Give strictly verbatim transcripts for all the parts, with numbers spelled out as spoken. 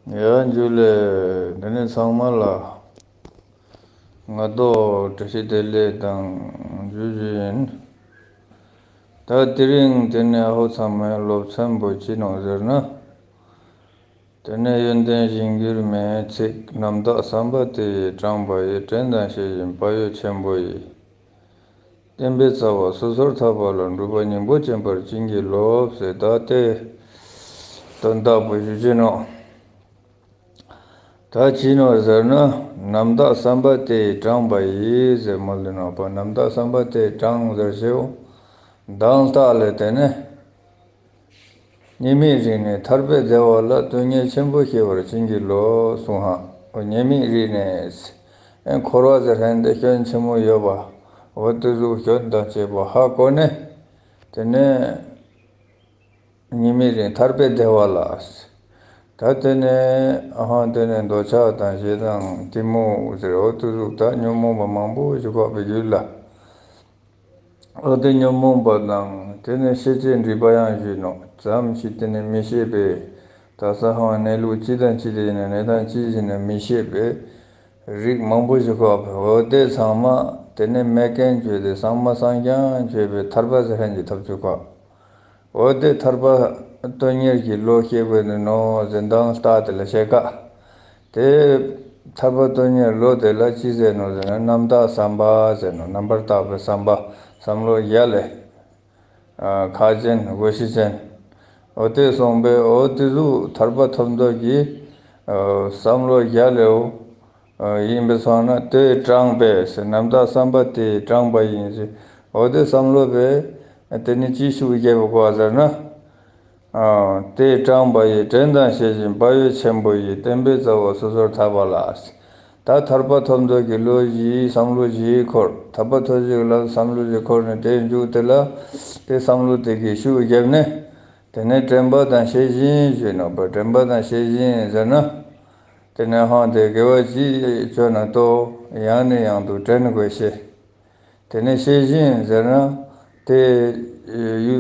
ཡ་འཇུ་ལེ། འདི་ནི་ཚང་མ་ལ་ང་ཏོག་བཀྲ་ཤིས་བདེ་ལེགས་དང་འཇུ་ཞུ་ཡིན། ད་དེ་རིང་དེ་ནི་ཨ་ཧོ་ཚང་མའི་སློབ་ཚན་པོ་ཅི་ནོག་ཟེར་ན། དེ་ནས་ཡོན་ཏན་གཞིར་གྱུར་མའི་ཚིག་རྣམ་དག་བསམ་པ་དེ་ཡིས་དྲངས་པ་ཡི། དྲན་དང་ཤེས་བཞིན་བག་ཡོད་ཆེན་པོ་ཡིས། བསྟན་པའི་རྩ་བ་སོ་སོར་ཐར་པ་ལ། འགྲུབ་པ་སྙིང་པོར་བྱེད་པར་བྱིན་གྱིས་རློབས་ཟེར། ད་དེ་དོན་དག་པོ་ཞུ་ཅི་ནོག་ད་ཅི་ནོག་ཟེར་ན། རྣམ་དག་བསམ་པ་དེ་ཡིས་དྲངས་པ་ཡིས་ཟེར་མོལ་དུ་ནོག་པ། རྣམ་དག་བསམ་པ་དེ་ཡིས་དྲངས་ཟེར་ཞེའོ། མདང་ལྟག་ལས་དེ་ནས། ཉེས་དམིགས་རིག་ནས་ཐར་པའི་བདེ་བ་ལ། དོན་གཉེར་ཆེན་པོ་བསྐྱེད་པར་བྱིན་གྱིས་རློབས་གསུངས་ཧ། ཉེས་དམིགས་རིག་ནས། ཨེ་འཁོར་བ་ཟེར་མཁན་དེ་སྐྱོན་ཆེན་མོ་ཡོད་པ། འོ་དེ་ཟུག་སྐྱོན་དང་བཅས་པ་ཧ་གོ་ནས། དེ་ནས་ཉེས་དམིགས་རིག་ཐར་པའི་བདེ་བ་ལ། ད་དེ་ནས་ཨ་ཧང་དེ་ནས་འདོད་ཆགས་དང་ཞེ་སྡང་གཏི་མུག་ཟེར་འོ་དེ་ཟུག་ད་ཉོན་མོངས་པ་མང་པོ་ཞིག་འཁོར་བའི་རྒྱུད་ལ། འོ་དེ་ཉོན་མོངས་པ་དང་། དེ་ནས་ཤེས་བྱའི་སྒྲིབ་པ་ཡང་ཞུས་ནོག་ཙམ་ཞིག་དེ་ནས་མི་ཤེས་པའི། ད་ས་ཧང་གནས་ལུགས་ཅི་དང་ཅི་དེ་ཡིན་ན་གནས་སྟངས་ཅི་ཡིན་ན་མི་ཤེས་པའི་རིགས་མང་པོ་ཞིག་འཁོར་བ། འོ་དེ་ཚང་མ་དེ་ནས་མེད་མཁན་བཅོས་ཏེ་སངས་མ་སངས་རྒྱས་བཅོས་པའི་ཐར་པ་ཟེར་མཁན་གྱི་ཐབས་ཚུལ་འཁོར། འོ་དེ་ཐར་པ་དོན་གཉེར་གྱི་བློ་སྐྱེ་དགོས་ནི་ནོག་ཟེར་མདང་ལྟག་དེ་ལ་བཤད་ཀ། དེ་ཐར་པ་དོན་གཉེར་བློ་དེ་ལ་ཅི་ཟེར་ནོག་ཟེར་ན། རྣམ་དག་བསམ་པ་ཟེར་ནོག་རྣམ་པར་དག་པའི་བསམ་པ། བསམ་བློ་རྒྱ་ལས། ཨ་ཁ་ཅན་དགོས་གཞི་ཅན། འོ་དེ་སོང་པས་འོ་དེ་ཟུག་ཐར་པ་ཐོབ་འདོད་ཀྱི་ཨ་བསམ་བློ་རྒྱ་ལས་འོ། ཨ་ཡིན་པའི་སོང་ན་དེ་དྲངས་པས་ཟེར། རྣམ་དག་བསམ་པ་དེ་དྲངས་པ་ཡིན་ཟེར། འོ་དེ་བསམ་བློ་པས་དེ་ནི་ཅི་ཤུགས་རྒྱས་པ་དགོས་ཟེར་ན། ཨ་དེ་དྲངས་པ་ཡིས། དྲན་དང་ཤེས་བཞིན་བག་ཡོད་ཆེན་པོ་ཡིས། བསྟན་པའི་རྩ་བ་སོ་སོར་ཐར་པ་ལ། ད་ཐར་པ་ཐོབ་འདོད་ཀྱི་བློ་བཞི་བསམ་བློ་བཞི་འཁོར། ཐར་པ་ཐོབ་ཅིག་ལ་བསམ་བློ་བཞི་འཁོར་ནས་དེའི་མཇུག་དེ་ལ་དེ་བསམ་བློ་དེ་གིས་ཤུགས་བརྒྱབ་ནས། དེ་ནས་དྲན་པ་དང་ཤེས་བཞིན་ཞུས་ནོག་པ། དྲན་པ་དང་ཤེས་བཞིན་ཟེར་ན། དེ་ནས་ཧང་དེ་དགེ་བ་ཅི་བཅོ་ན་ལྟོ། ཡང་ནས་ཡང་དུ་དྲན་དགོས་ཤེས། དེ་ནས་ཤེས་བཞིན་ཟེར་ན། དེ་ཡུ་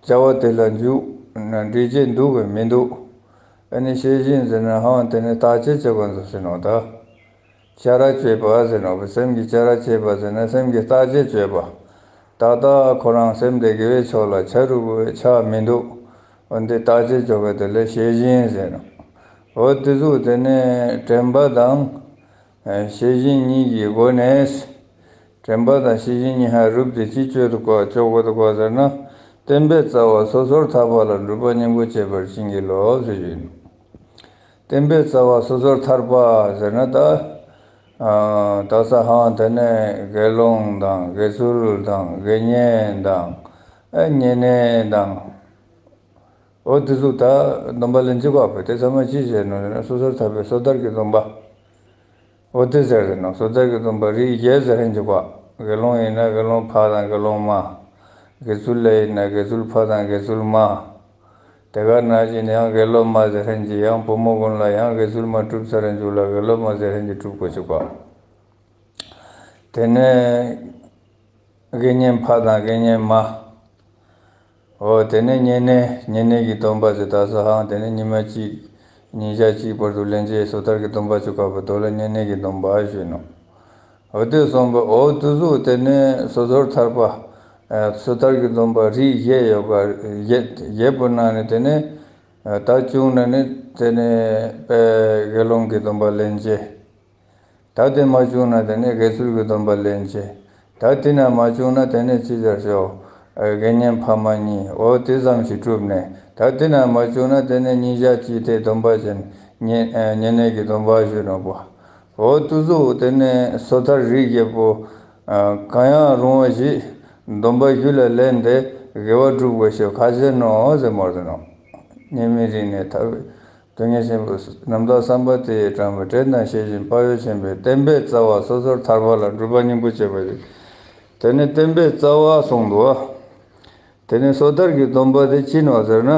བྱ་བ་དེ་ལ་འཇུག་ན་འགྲིག་ཅེས་འདུག་གི་མི་འདུག་ཨ་ནི་ཤེས་བཞིན་ཟེར་ན་ཧང་དེ་ནས་བརྟག་དཔྱད་བྱེད་དགོས་འདུག་ཟེར་ནོག་ད་བྱ་ར་བྱེད་པ་ཟེར་ནོག་སེམས་ཀྱི་བྱ་ར་བྱེད་པ་ཟེར་ན་སེམས་ཀྱི་བརྟག་དཔྱད་བྱེད་པ། ཏག་ཏག་ཁོ་རང་སེམས་དེ་དགེ་བའི་ཕྱོགས་ལ་ཆ་རུ་བོའི་ཆ་མི་འདུག་འོ་འདི་བརྟག་དཔྱད་བྱེད་དགོས་དེ་ལ་ཤེས་བཞིན་ཟེར་ནོག་འོ་དེ་ཟུག་དེ་ནས་དྲན་པ་དང་། ཤེས་བཞིན་གཉིས་ཀྱི་སྒོ་ནས། དྲན་པ་དང་ཤེས་བཞིན་གཉིས་ཧ་རུབ་སྟེ་ཅི་སྤྱོད་དུ་གོ་སྤྱོད་དགོས་དུ་གོ་ཟེར་ན། བསྟན་པའི་རྩ་བ་སོ་སོར་ཐར་པ་ལ། འགྲུབ་པ་སྙིང་པོར་བྱེད་པར་བྱིན་གྱིས་རློབས་ཟེར་ཞུས་ནོག་བསྟན་པའི་རྩ་བ་སོ་སོར་ཐར་པ་ཟེར་ན་ད། ཨ་ད་ས་ཧང་དེ་ནས་དགེ་སློང་དང་དགེ་ཚུལ་དང་དགེ་བསྙེན་དང་། ཨ་བསྙེན་གནས་དང་། འོ་དེ་ཚོ་ད་སྡོམ་པ་ལེན་གྱི་གོ་བ་དེ་ཚང་མ་ཅི་བྱས་ནོག་ཟེར་ན་སོ་སོར་ཐར་པའི་སོ་ཐར་གྱི་སྡོམ་པ། འོ་དེ་ཟེར་ཏེ་ནོག་སོ་ཐར་གྱི་སྡོམ་པ་རིགས་བརྒྱད་ཟེར་ཧན་གྱི་གོ། དགེ་སློང་ཡིན་ན་དགེ་སློང་ཕ་དང་དགེ་སློང་མ། དགེ་ཚུལ་ལས་ཡིན་ན་དགེ་ཚུལ་ཕ་དང་དགེ་ཚུལ་མ། དེ་ག་ནང་བཞིན་ཡང་དགེ་སློབ་མ་ཟེར་ཧན་གྱི་ཡང་བུ་མོ་ཀུན་ལ་ཡང་དགེ་ཚུལ་མ་གྲུབ་ཚར་ཧན་འཇུག་ལ་དགེ་སློབ་མ་ཟེར་ཧན་གྱི་གྲུབ་དགོས་ཀྱི་གོ། དེ་ནས། དགེ་བསྙེན་ཕ་དང་དགེ་བསྙེན་མ། འོ་དེ་ནས་བསྙེན་གནས། བསྙེན་གནས་ཀྱི་སྡོམ་པ་ཟེར་ད་ས་ཧང་དེ་ནས་ཉི་མ་གཅིག་ཉིན་ཞག་གཅིག་བར་དུ་ལེན་བྱའི་སོ་ཐར་གྱི་སྡོམ་པ་བཅུ་ཁ་པོ་དོ་ལ་བསྙེན་གནས་ཀྱི་སྡོམ་པ་ཞུས་ནོག་འོ་དེ་སོང་པ་འོ་དུ་ཟུག་དེ་ནས་སོ་སོར་ཐར་པ། ཨ་སོ་ཐར་གྱི་སྡོམ་པ་རིགས་བརྒྱད་ཡོད་པ་བརྒྱད་བརྒྱད་པོ་ནང་ནས་དེ་ནས། ཨ་ད་བཅུག་ན་ནི་དེ་ནས་དཔེ་དགེ་སློང་གི་སྡོམ་པ་ལེན་བྱའི། ད་དེ་མ་བྱུང་ན་དེ་ནས་དགེ་ཚུལ་གྱི་སྡོམ་པ་ལེན་བྱེད། ད་དེ་ན་མ་བྱུང་ན་དེ་ནས་ཅི་ཟེར་ཞོག་དགེ་བསྙེན་ཕ་མ་གཉིས་འོ་དེ་ཙམ་ཞིག་གྲུབ་ནས་ད་དེ་ན་མ་བྱུང་ན་དེ་ནས་ཉིན་ཞག་གཅིག་དེ་སྡོམ་པ་བྱེད། བསྙེན་བསྙེན་གནས་ཀྱི་སྡོམ་པ་ཞུ་ནོག་པ། འོ་དུ་ཟུག་དེ་ནས་སོ་ཐར་རིགས་བརྒྱད་པོ། གང་ཡང་རུང་བ་ཞིག་སྡོམ་པ་རྒྱུད་ལ་ལེན་ཏེ་དགེ་བ་སྒྲུབ་དགོས་ཞེས་ཁ་ཆེ་ནོག་ཟེར་མོར་དུ་ནོག་ཉེས་དམིགས་རིག་ནས་ཐར། དོན་གཉེར་ཆེན་པོ་རྣམ་དག་བསམ་པ་དེ་ཡིས་དྲངས་པའི་དྲན་དང་ཤེས་བཞིན་བག་ཡོད་ཆེན་པོས་བསྟན་པའི་རྩ་བ་སོ་སོར་ཐར་པ་ལ་འགྲུབ་པ་སྙིང་པོར་བྱེད་པ་ཡིན། དེ་ནི་བསྟན་པའི་རྩ་བ་གསུངས་འདུག་དེ་ནི་སོ་ཐར་གྱི་སྡོམ་པ་དེ་ཅི་ནོག་ཟེར་ན།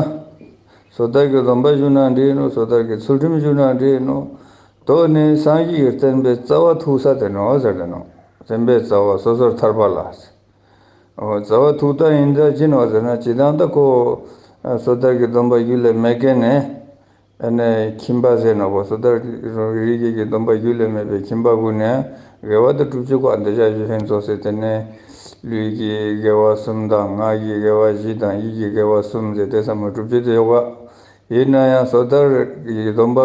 སོ་ཐར་གྱི་སྡོམ་པ་ཞུ་ན་འགྲིག་ནོག་སོ་ཐར་གྱི་ཚུལ་ཁྲིམས་ཞུ་ན་འགྲིག་ནོག་དོ་ནི་སངས་རྒྱས་ཀྱི་བསྟན་པའི་རྩ་བ་ཐུག་ས་དེ་ནོག་ཟེར་དེ་ནོག་བསྟན་པའི་རྩ་བ་སོ་སོར་ཐར་པ་ལ། འོ་རྩ་བ་ཐུག་ད་ཡིན་ད་ཅི་ནོག་ཟེར་ན་ཅི་དང་ད་ཁོ། སོ་ཐར་གྱི་སྡོམ་པ་རྒྱུད་ལ་མེད་མཁན་ནས། ཨ་ནི་ཁྱིམ་པ་ཟེར་ནོ་གོ། སོ་ཐར་རིགས་བརྒྱད་ཀྱི་སྡོམ་པ་རྒྱུད་ལ་མེད་པའི་ཁྱིམ་པ་ཀུན་ནས་དགེ་བ་དང་སྒྲུབ་བྱེད་ཀ་འདི་བྱ་ཞུ་ཧན་ཚོགས་ཟེར། དེ་ནས་ལུས་ཀྱི་དགེ་བ་གསུམ་དང་། ངག་གི་དགེ་བ་བཞི་དང་། ཡིད་ཀྱི་དགེ་བ་གསུམ་ཟེར། དེ་ཚང་མ་སྒྲུབ་བྱེད་དུ་ཡོད་ག། ཡིན་ན་ཡང་སོ་ཐར་གྱི་སྡོམ་པ་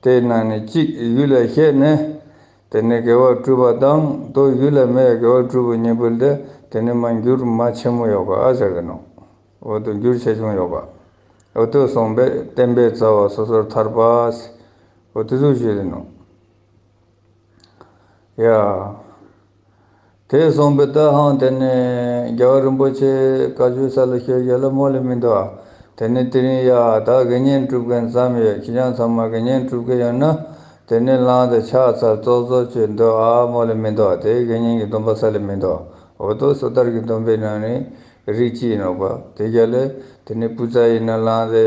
དེ་ནང་ནས་གཅིག་རྒྱུད་ལ་བཤད་ནས། དེ་ནས་དགེ་བ་སྒྲུབ་པ་དང་། དོ་རྒྱུད་ལ་མེད་པའི་དགེ་བ་སྒྲུབ་པའི་གཉེན་པོ་དེ་དེ་ནས་མ་འགྱུར་མ་ཆེན་མོ་ཡོད་ག་ཨ་ཟེར་གི་ནོ། འོ་དོ་འགྱུར་ཆེ་ཆུང་ཡོད་ག། འོ་དོ་གསུངས་པས། བསྟན་པའི་རྩ་བ་སོ་སོར་ཐར་པ་ཟེར། འོ་དེ་ཚོ་ཞུས་ཏེ་ནོ། ཡ། དེ་གསུངས་པས། ད་ཧང་དེ་ནས་རྒྱལ་བ་རིན་པོ་ཆེ་བཀའ་ཆོས་ས་ལ་ཤོད་རྒྱལ་ལ་མོ་ལེ་མི་འདུག་ཨ། དེ་ནས་དེ་རིང་ཡ་ད་དགེ་བསྙེན་སྒྲུབ་མཁན་ཙམ་ཡོད། ཁྱེད་རང་ཚང་མ་དགེ་བསྙེན་སྒྲུབ་མཁན་ཡོད་ན། དེ་ནས་ལངས་ཏེ་ཕྱག་འཚལ་ཙོག་ཙོག་བྱེད་འདུག་ཨ། མོ་ལེ་མི་འདུག་ཨ། དེ་དགེ་བསྙེན་གྱི་སྡོམ་པ་ས་ལེ་མི་འདུག་ཨ། འོ་དོ་སོ་ཐར་གྱི་སྡོམ་པའི་ནང་ནས་རིགས་གཅིག་ཡིན་ནོ་པ། དེ་རྒྱ་ལས་དེ་ནས་བུ་ཚ་ཡིན་ན་ལངས་ཏེ་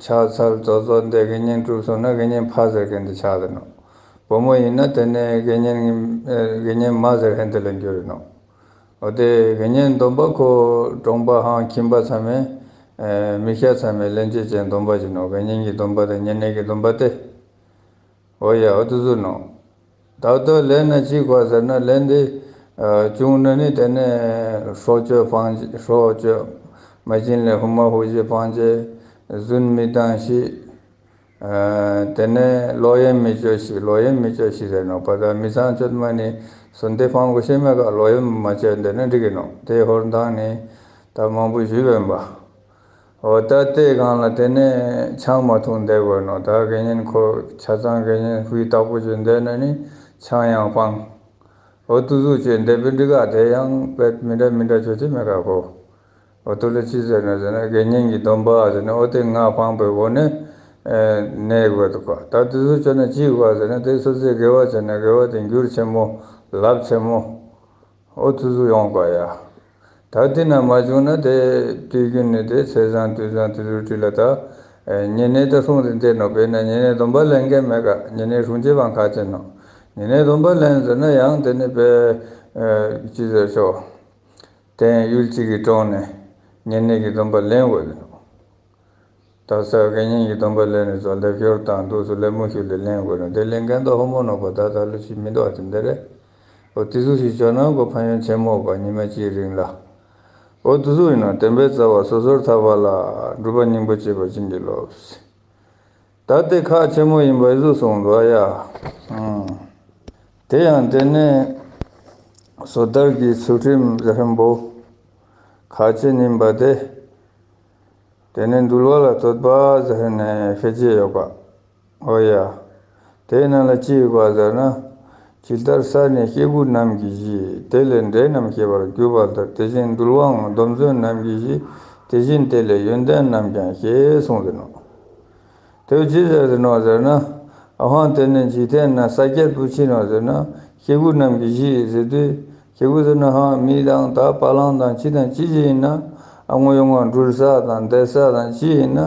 ཕྱག་འཚལ་ཙོག་ཙོག་འདི་དགེ་བསྙེན་སྒྲུབ་སོང་ན་དགེ་བསྙེན་ཕ་ཟེར་མཁན་དེ་ཆགས་ཏེ་ནོ། བུ་མོ་ཡིན་ན་དེ་ནས་དགེ་བསྙེན་དགེ་བསྙེན་མ་ཟེར་མཁན་དེ་ལ་འགྱུར་ནོ། འོ་དེ་དགེ་བསྙེན་སྡོམ་པ་ཁོ་གྲོང་པ་ཧང་ཁྱིམ་པ་ཚང་མས་མི་ཤ་ཚང་མས་ལེན་བྱེད་ཅན་སྡོམ་པ་ཞིག་ནོ། དགེ་བསྙེན་གྱི་སྡོམ་པ་དང་བསྙེན་གནས་ཀྱི་སྡོམ་པ་དེ། འོ་ཡ། འོ་དེ་ཚོ་ནོ། ད་ལྟ་ལེན་ན་ཅི་དགོས་ཟེར་ན། ལེན་དེ་བྱུང་ན་ནི་དེ་ནས་སྲོག་གཅོད་སྤང་། སྲོག་གཅོད་མ་བྱིན་ལས་ཧུ་མ་ཧུ་ཞེས་སྤང་བྱེད། རྫུན་མི་བཏང་ཞེས། དེ་ནས་ལོག་གཡེམ་མི་སྤྱོད་ཞེས། ལོག་གཡེམ་མི་སྤྱོད་ཞེས་ཟེར་ནོ་པ། ད་མི་ཚངས་སྤྱོད་མ་ནི་སོན་དེ་སྤང་དགོས་ཤེས་མེད་ག། ལོག་གཡེམ་མ་སྤྱོད་འདི་ནི་འགྲིག་གི་ནོ། དེ་ཧོར་མདང་ནི་ད་མང་པོ་ཞུས་པས་པ། འོ་ད་དེ་སྒང་ལ་དེ་ནས་ཆང་མ་འཐུང་བསྡད་དགོས་ནོ། ད་དགེ་བསྙེན་ཁོ་ཆ་ཚང་དགེ་བསྙེན་ཧུའི་བདག་པོ་བྱས་བསྡད་ན་ནི་ཆང་ཡང་སྤང་། འོ་དུ་ཟུག་བྱས་བསྡད་པའི་འགྲིག་ག། དེ་ཡང་དཔེ་མི་འདྲ་མི་འདྲ་ཆོག་ཅི་མེད་ག་གོ། འོ་དུ་ལ་ཅི་ཟེར་ན་ཟེར་ན། དགེ་བསྙེན་གྱི་སྡོམ་པ་ཟེར་ན་འོ་དེ་ལྔ་སྤངས་པའི་སྒོ་ནས་གནས་དགོས་འདུག་ག། ད་དུ་ཟུག་བྱས་ན་ཅི་དགོས་ཟེར་ན། དེ་སོ་སོའི་དགེ་བ་བྱས་ན་དགེ་བ་དེ་འགྱུར་ཆེན་མོ་རླབས་ཆེན་མོ། འོ་དུ་ཟུག་ཡོང་དགོས་ཡ། ད་དེ་ན་མ་བྱུང་ན་དེ་དུས་རྒྱུན་ནས་དེ་ཚེས་བཟང་དུས་བཟང་དུས་ཚོད་དྲིལ་ལ་ད་ཉེ་གནས་ད་སྲུང་དེ་འདེད་ནོ། དཔེར་ན་ཉེ་གནས་སྡོམ་པ་ལེན་མཁན་མེད་ག། ཉེ་གནས་སྲུང་བྱེད་པའང་ཁག་ཆེ་ནོ། ཉེ་གནས་སྡོམ་པ་ལེན་ཟེར་ན་ཡང་དེ་ནི་དཔེ་ཅི་ཟེར་ཤོག། དེ་ཡུལ་གཅིག་གི་གྲོང་ནས་ཉེ་གནས་ཀྱི་སྡོམ་པ་ལེན་དགོས་ནོ། ད་ས་དགེ་བསྙེན་གྱི་སྡོམ་པ་ལེན་ནས་ཚོ་ལེབ་ཞོར་དང་འདུག་སུ་ལེབ་མོ་ཞུ་ལེ་ལེན་དགོས་ན། དེ་ལེན་མཁན་ད་ཧོ་མོ་ནོ་པ། ད་ད་ལོ་ཞིག་མི་འདུག་ཨ། དེ་འདི་རེད། འོ་དེ་ཚོ་ཞིག་བྱོས་ན་གོ་ཕན་ཡོན་ཆེན་མོ་གོ། ཉི་མ་གཅིག་རིང་ལ། འོ་དེ་ཚོ་ཡིན་ན་བསྟན་པའི་རྩ་བ་སོ་སོར་ཐར་པ་ལ། སྒྲུབ་པ་སྙིང་པོ་བྱེད་པར་བྱིན་གྱིས་རློབས། ད་དེ་ཁག་ཆེན་མོ་ཡིན་པ་ཡི་ཚོ་གསུངས་འདུག་ཨ་ཡ། ཨང་། དེ་ཡང་དེ་ནས་སོ་ཐར་གྱི་ཚུལ་ཁྲིམས་ཟེར་མཁན་པོ་ཁག་ཆེན་ཡིན་པ་དེ། དེ་ནས་འདུལ་བ་ལ་བསྟོད་པ་ཟེར་ནས་ཕལ་ཆེར་ཡོད་པ། འོ་ཡ། དེའི་ནང་ལ་ཅི་ཡོད་པ་ཟེར་ན། ཇི་ལྟར་ས་ནི་སྐྱེ་དགུ་རྣམས་ཀྱི་གཞི། དེ་ལས་འབྲས་རྣམས་སྐྱེ་བར་གྱུར་པ་ལྟར། དེ་བཞིན་འདུལ་བའང་སྡོམ་བརྩོན་རྣམས་ཀྱི་གཞི། དེ་བཞིན་དེ་ལས་ཡོན་ཏན་རྣམས་ཀྱང་སྐྱེ་གསུངས་ཟེར་ནོ། དེ་ཅི་ཟེར་ཟེར་ནོ་ཟེར་ན། ཨ་ཧང་དེ་ནི་འཇིག་རྟེན་ན་ས་སྐྱེས་བུ་ཅི་ནོ་ཟེར་ན། སྐྱེ་དགུ་རྣམས་ཀྱི་གཞི་ཟེར་དུས། སྐྱེ་དགུ་ཟེར་ན་ཧང་མི་དང་ད་བ་ལང་དང་ཅི་དང་ཅི་ཅི་ཡིན་ན། ཨ་སྔོ་ཡོང་བ་འགྲུལ་ས་དང་བསྡད་ས་དང་ཅི་ཡིན་ན།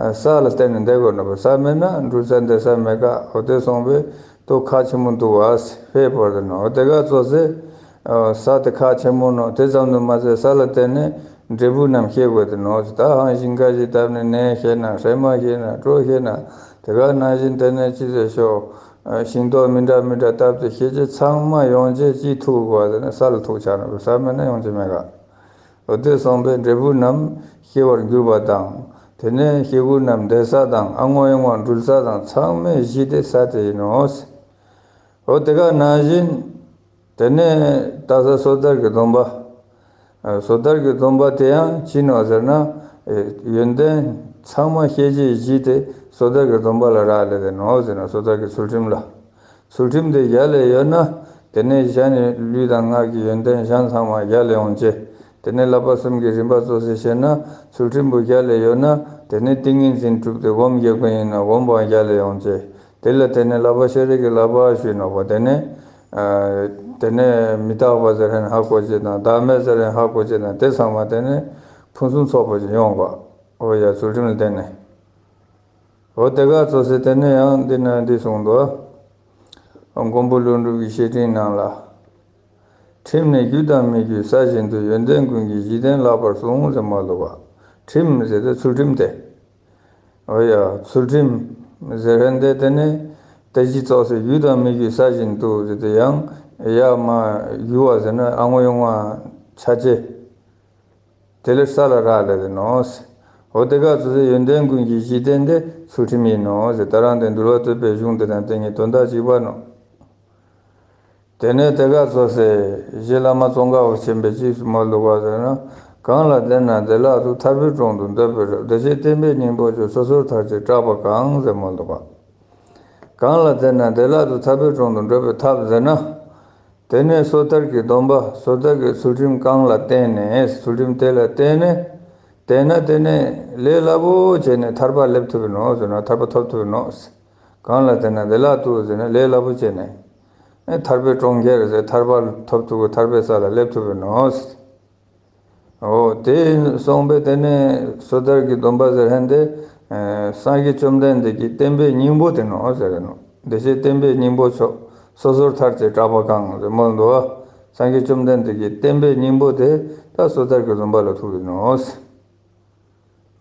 ས་ལ་བརྟེན་ནས་བསྡད་དགོས་ནོ་པ། ས་མེད་ན་འགྲུལ་ས་བསྡད་ས་མེད་ག། འོ་དེ་གསུངས་པས་དོ་ཁག་ཆེན་མོ་འདུག་བ་ཕེ་བོར་དུ་ནོ། འོ་དེ་ག་ཚོ་ཟེར། ས་དེ་ཁག་ཆེན་མོ་ནོ། དེ་ཙམ་དུ་མ་ཟད་ས་ལ་བརྟེན་ནས་འབྲས་བུ་རྣམས་སྐྱེ་དགོས་དུ་ནོ། ད་ཧང་ཞིང་ཁ་ཞིག་བཏབ་ནས་ནས་ཤེས་ན་ཧྲེ་མ་ཤེས་ན་གྲོ་ཤེས་ན། དེ་ག་ནང་བཞིན་དེ་ནས་ཅི་ཟེར་ཤོག། ཤིང་ཏོག་མི་འདྲ་མི་འདྲ་བཏབ་སྟེ་ཤེས་བྱེད་ཚང་མ་ཡོང་བྱེད་ཅི་ཐུག་དགོས་ཟེར་ན་ས་ལ་ཐུག་ཆ་ནོ། ས་མེད་ན་ཡོང་བྱེད་མེད་ག། འོ་དེ་གསུངས་པས་འབྲས་བུ་རྣམས་སྐྱེ་བར་འགྱུར་བ་དང་། དེ་ནས་སྐྱེ་དགུ་རྣམས་བསྡད་ས་དང་། ཨ་སྔོ་ཡོང་བ་འགྲུལ་ས་དང་ཚང་མའི་གཞི་དེ་ས་དེ་ཡིན་ནོ། འོ་དེ་ག་ནང་བཞིན། དེ་ནས་ད་ས་སོ་ཐར་གྱི་སྡོམ་པ། སོ་ཐར་གྱི་སྡོམ་པ་དེ་ཡང་ཅི་ནོ་ཟེར་ན། ཡོན་ཏན་ཚང་མ་སྐྱེད་བྱེད་གཞི་དེ་སོ་ཐར་གྱི་སྡོམ་པ་ལ་རག་ལས་དེ་ནོ་ཟེར་ན། སོ་ཐར་གྱི་ཚུལ་ཁྲིམས་ལ། ཚུལ་ཁྲིམས་དེ་རྒྱ་ལས་ཡོད་ན། དེ་ནས་གཞན་ནི་ལུས་དང་ངག་གི་ཡོན་ཏན་གཞན་ཚང་མ་རྒྱ་ལས་ཡོང་བྱེད། དེ་ནས་བསླབ་པ་གསུམ་གྱི་རིམ་པ་ཚོ་ཟེར་བཤད་ན། ཚུལ་ཁྲིམས་པོ་རྒྱ་ལས་ཡོད་ན། དེ་ནས་ཏིང་ངེ་འཛིན་གྲུབ་སྟེ་སྒོམ་རྒྱག་པ་ཡིན་ན་སྒོམ་པའང་རྒྱ་ལས་ཡོང་བྱེད། དེ་ལ་དེ་ནས་བསླབ་པ་ཤེས་རིག་གི་བསླབ་པ་ཞུས་ནོ་པ། དེ་ནས་དེ་ནས་མི་རྟག་པ་ཟེར་ཧན་ཧ་གོ་བྱེད་དང་། བདག་མེད་ཟེར་ཧན་ཧ་གོ་བྱེད་དང་། དེ་ཚང་མ་དེ་ནས་ཕུན་སུམ་ཚོགས་པ་ཞིག་ཡོང་བ། འོ་ཡ། ཚུལ་ཁྲིམས་ལ་བརྟེན་ནས། འོ་དེ་ག་ཚོ་ཟེར། དེ་ནས་ཡང་འདི་ན་འདི་གསུངས་འདུག། མགོན་པོ་ཀླུ་སྒྲུབ་ཀྱི་བཤེས་སྤྲིང་ནང་ལ། ཁྲིམས་ནི་རྒྱུ་དང་མི་རྒྱུའི་ས་བཞིན་དུ། ཡོན་ཏན་ཀུན་གྱི་གཞི་རྟེན་ལགས་པར་གསུངས་ཟེར་མ་ལུག་པ། ཁྲིམས་ཟེར་ཏེ་ཚུལ་ཁྲིམས་ཏེ། འོ་ཡ། ཚུལ་ཁྲིམས་ ཟེར་ཧན་དེ་དེ་ནས་དེ་གཞི་ཚོགས་སུ་ཡུལ་དང་མི་རྒྱུ་ས་བཞིན་དུ་ཟེར་ཏེ་ཡང་ཡ་མ་ཡུ་བ་ཟེར་ན་ཨ་ངོ་ཡོང་བ་ཆ་ཅེ། དེ་ལས་ས་ལ་རག་ལས་ཏེ་ནོ། འོ་དེ་ག་ཚོད་ཟེར་ཡོན་ཏན་ཀུན་གྱི་གཞི་རྟེན་དེ་ཚུལ་ཁྲིམས་ཡིན་ནོ་ཟེར། ད་རང་དེ་འདུལ་བ་བསྟོད་པའི་གཞུང་དེ་དང་དེ་གཉིས་དོན་དག་གཅིག་པ་ནོ། དེ་ནས་དེ་ག་ཚོད་ཟེར་རྗེ་བླ་མ་ཙོང་ཁ་པ་ཆེན་པོས་ཅི་མོལ་འདུག་ག་ཟེར་ན། གང་ལ་བརྟེན་ན་བདེ་བླག་ཏུ། ཐར་པའི་གྲོང་དུ་འདོད་པའི་རབ། བདེ་གཤེགས་བསྟན་པའི་སྙིང་པོ་མཆོག། སོ་སོར་ཐར་བྱེད་གྲགས་པ་གང་ཟེར་མོལ་འདུག་ག། གང་ལ་བརྟེན་ན་བདེ་བླག་ཏུ། ཐར་པའི་གྲོང་དུ་འགྲོ་བའི་ཐབས་ཟེར་ན། དེ་ནས་སོ་ཐར་གྱི་སྡོམ་པ། སོ་ཐར་གྱི་ཚུལ་ཁྲིམས་གང་ལ་བརྟེན་ནས། ཚུལ་ཁྲིམས་དེ་ལ་བརྟེན་ནས། དེ་ན་དེ་ནས་ལས་སླ་པོ་བྱས་ནས་ཐར་པ་སླེབས་ཐུབ་པ་ནོ་ཟེར་ན། ཐར་པ་ཐོབ་ཐུབ་པ་ནོ། གང་ལ་བརྟེན་ན་བདེ་བླག་ཏུ་ཟེར་ན་ལས་སླ་པོ་བྱས་ནས། ཨེ་ཐར་པའི་གྲོང་ཁྱེར་ཟེར། ཐར་པ་ཐོབ་ཐུབ་པའི་ཐར་པའི་ས་ལ་སླེབས་ཐུབ་པ་ནོ། འོ་དེ་སོང་པས་དེ་ནས་སོ་ཐར་གྱི་སྡོམ་པ་ཟེར་ཧན་དེ། ཨ་སངས་རྒྱས་བཅོམ་ལྡན་འདས་ཀྱི་བསྟན་པའི་སྙིང་པོ་དེ་ནོ་ཟེར་ནོ། བདེ་གཤེགས་བསྟན་པའི་སྙིང་པོ་མཆོག། སོ་སོར་ཐར་བྱེད་གྲགས་པ་གང་ཟེར་མོལ་འདུག་བ། སངས་རྒྱས་བཅོམ་ལྡན་འདས་ཀྱི་བསྟན་པའི་སྙིང་པོ་དེ་ད་སོ་ཐར་གྱི་སྡོམ་པ་ལ་ཐུག་གི་ནོ།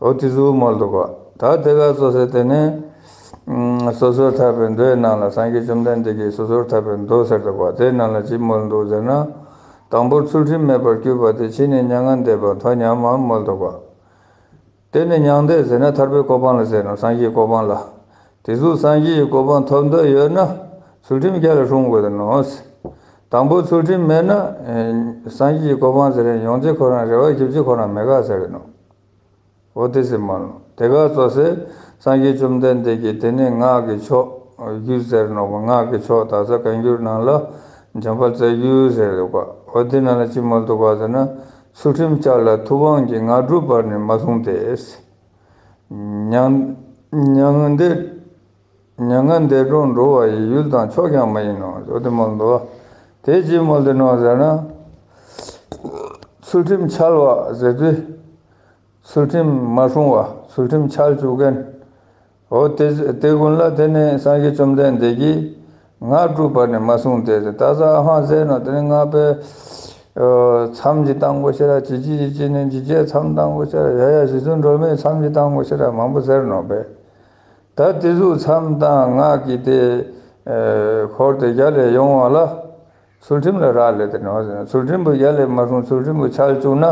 འོ་དེ་ཚོ་མོལ་འདུག་བ། ད་དེ་ག་ཚོད་ཟེར་དེ་ནས། ཨ་སོ་སོར་ཐར་པའི་མདོའི་ནང་ལ། སངས་རྒྱས་བཅོམ་ལྡན་འདས་ཀྱིས་སོ་སོར་ཐར་པའི་མདོ་ཟེར་འདུག་བ། དེའི་ནང་ལ་ཅི་མོལ་འདུག་ཟེར་ན། དང་པོར་ཚུལ་ཁྲིམས་མེད་པར་གྱུར་པ་དེ། ཕྱིས་ནས་མྱ་ངན་འདས་པ་མཐོ་སྙམ་མ་མོལ་འདུག་བ། དེ་ནས་མྱང་འདས་ཟེར་ན་ཐར་པའི་གོ་འཕང་ལ་ཟེར་ནོ། སངས་རྒྱས་གོ་འཕང་ལ། དེ་ཚོ་སངས་རྒྱས་ཀྱི་གོ་འཕང་ཐོབ་འདོད་ཡོད་ན་ཚུལ་ཁྲིམས་རྒྱལ་ལ་སྲུང་དགོས་ནོ། དང་པོ་ཚུལ་ཁྲིམས་མེད་ན་ཨེ་སངས་རྒྱས་ཀྱི་གོ་འཕང་ཟེར་ཡང་ཡོང་རྒྱུ་ཁོ་རང་རེ་བ་བརྒྱབ་རྒྱུ་ཁོ་རང་མེད་ག་ཟེར་ནོ། འོ་དེ་ཟེར་མ་ནོ། དེ་ག་ཚོད་ཟེར་སངས་རྒྱས་བཅོམ་ལྡན་འདས་ཀྱིས་དེ་ནས་སྔགས་ཀྱི་མཆོག་རྒྱུད་ཟེར་ནོ། སྔགས་ཀྱི་མཆོག་དག་ས་བཀའ་འགྱུར་ནང་ལ་འཇམ་དཔལ་རྩ་རྒྱུད་ཟེར་འདུག་བ། འོ་དེ་ནང་ལ་ཅི་མོལ་འདུག་བ་ཟེར་ན། ཚུལ་ཁྲིམས་བཅས་ལ་ཐུབ་དབང་གིས། །སྔགས་དྲུག་བར་ནི་མ་བསྲུངས་ཏེ། །མྱང་མྱང་འདས་མྱ་ངན་འདས་གྲོངས་འགྲོ་བ་ཡི། །ཡུལ་དང་ཕྱོགས་ཀྱང་མ་ཡིན་ནོ། འོ་དེ་མོལ་འདུག་བ། དེ་ཅི་མོལ་དེ་ནོ་ཟེར་ན། ཚུལ་ཁྲིམས་འཆལ་བ་ཟེར་དུས། ཚུལ་ཁྲིམས་མ་སྲུང་བ། ཚུལ་ཁྲིམས་འཆལ་བཅུག་མཁན། འོ་དེ་དེ་ཀུན་ལ་དེ་ནས་སངས་རྒྱས་བཅོམ་ལྡན་འདས་ཀྱིས་སྔགས་དྲུག་བར་ནས་མ་གསུངས་ཏེ། ད་ས་ཧང་ཟེར་ནོ། དེ་ནས་སྔགས་པས་མཚམས་ཅིག་བཏང་དགོས་ཤེས་ར། ཅི་ཅི་ཅི་ཅི་ནས་ཅི་ཅི་མཚམས་བཏང་དགོས་ཤེས་ར། ཡ་ཡ་རྗེ་བཙུན་སྒྲོལ་མས་མཚམས་ཅིག་བཏང་དགོས་ཤེས་ར། མང་པོ་ཟེར་ནོ་པས། ད་དེ་ཟུག་མཚམས་བཏང་སྔགས་ཀྱི་དེ་འཁོར་དེ་རྒྱལ་ལས་ཡོང་བ་ལ། ཚུལ་ཁྲིམས་ལ་རག་ལས་ཏེ་ནོ། ཚུལ་ཁྲིམས་པོ་རྒྱལ་ལས་མ་སྲུང་། ཚུལ་ཁྲིམས་པོ་འཆལ་བཅུག་ན།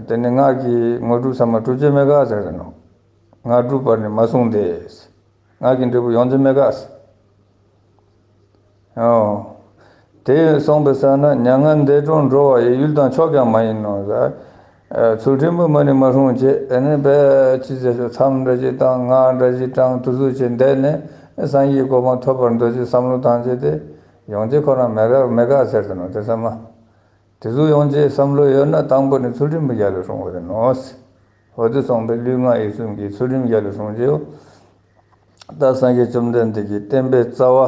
དེ་ནི་སྔགས་ཀྱི་དངོས་གྲུབ་ཚང་མ་འགྲུབ་རྒྱུ་མེད་ག་ཟེར་ནོ། སྔགས་དྲུག་བར་ནི་མ་གསུངས་ཏེ། སྔགས་ཀྱི་འབྲས་བུ་ཡོང་རྒྱུ་མེད་ག་ཟེར། ཨོ། དེ་སོང་པའི་ས་ན་མྱ་ངན་འདས་གྲོངས་འགྲོ་བ་ཡི། །ཡུལ་དང་ཕྱོགས་ཀྱང་མ་ཡིན་ནོ་ཟེར། ཚུལ་ཁྲིམས་པོ་མ་ནི་མ་སྲུང་བྱས། ཨ་ནི་བས་ཅི་ཟེར་ཞོ། མཚམས་འདྲ་ཞིག་བཏང་། སྔགས་འདྲ་ཞིག་བཏང་། དུ་ཟུག་བྱས་བསྡད་ནས་སངས་རྒྱས་གོ་འཕང་ཐོབ་པར་འདོད་ཅེས་བསམ་བློ་བཏང་བྱས་ཏེ། ཡོང་རྒྱུ་ཁོ་རང་མེད་ག་མེད་ག་ཟེར་ཏེ་ནོ། དེ་ཚང་མ། དེ་ཚོ་ཡོང་ཅེས་བསམ་བློ་ཡོད་ན་དང་པོ་ནི་ཚུལ་ཁྲིམས་པོ་རྒྱལ་ལ་སྲུང་དགོས་ནོ། འོ་དེ་སོང་པས་ལུས་ངག་ཡིད་གསུམ་གྱི་ཚུལ་ཁྲིམས་རྒྱལ་ལ་སྲུང་རྒྱུ། ད་སངས་རྒྱས་བཅོམ་ལྡན་འདས་ཀྱི་བསྟན་པའི་རྩ་བ་